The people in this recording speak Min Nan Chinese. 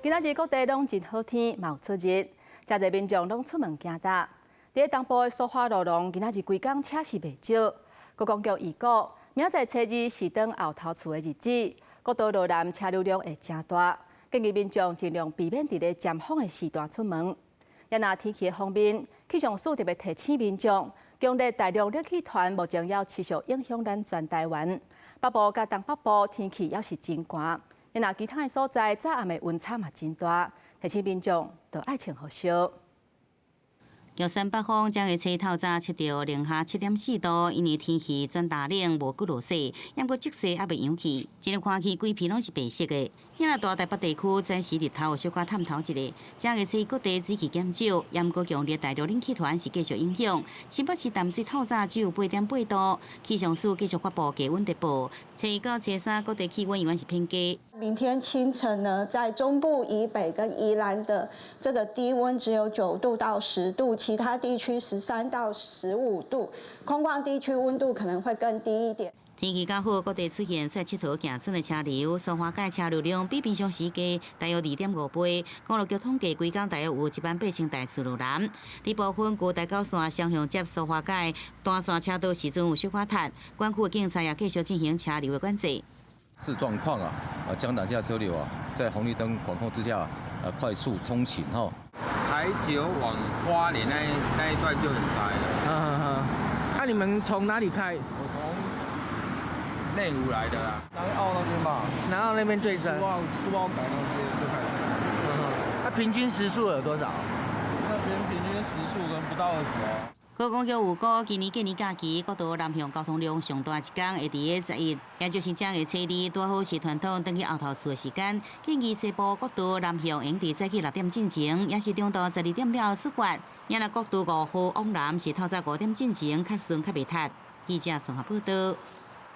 今仔日各地攏真好天，嘛有出日，誠濟民眾攏出門行踏。佇東部的蘇花路廊，今仔日規工車是袂少。觀光局預估，明仔載初二是轉後頭厝的日子，國道路南車流量會誠大，建議民眾盡量避免佇咧尖峰的時段出門。也若天氣的方面，氣象署特別提醒民眾，強烈大陸冷氣團目前猶持續影響咱全台灣，北部佮東北部天氣猶是真寒。若其他的所在，早暗的溫差嘛真大，提醒民眾都愛穿予俗。玉山北峰這个初透早測著零下7.4度，因為天氣轉大冷，無閣落雪，猶閣積雪猶未融去，這個看去規片攏是白色的。遐大台北地區早時日頭有小可探頭一下，這个初各地水汽減少，猶閣強烈大陸冷氣團是繼續影響。新北市淡水透早只有8.8度，氣象署繼續發布低溫特報，初一到初三各地氣溫依然是偏低。明天清晨呢，在中部以北跟宜蘭的這個低溫只有9度到10度，其他地區13到15度，空曠地區溫度可能會更低一點。天氣較好，各地出現出來𨑨迌行賰的車流，蘇花改車流量比平常時加大約2.5倍。公路局統計，規工大約有1萬8千台次路南。佇部分舊台九線雙向接蘇花改單線車道時陣有小可塞，管區的警察也繼續進行車流的管制。視狀況啊，啊將南下車流啊，在紅綠燈管控之下，快速通行吼。台九往花蓮那一段就很塞了。嗯嗯，那你們從哪裡開？我從內湖來的啦。南澳那邊吧。南澳那邊最塞。蘇澳改那邊就開始塞。嗯哼，那平均時速有多少？那邊平均時速可能不到20哦。觀光局預估，今年過年假期，國道南向交通量上大一天會佇咧11，也就是正月初二，拄好是傳統轉去後頭厝的時間。建議西部國道南向應佇早起6點進前，抑是中晝12點了後出發。也若國道5號往南是透早5點進前，較順較袂塞。記者綜合報道。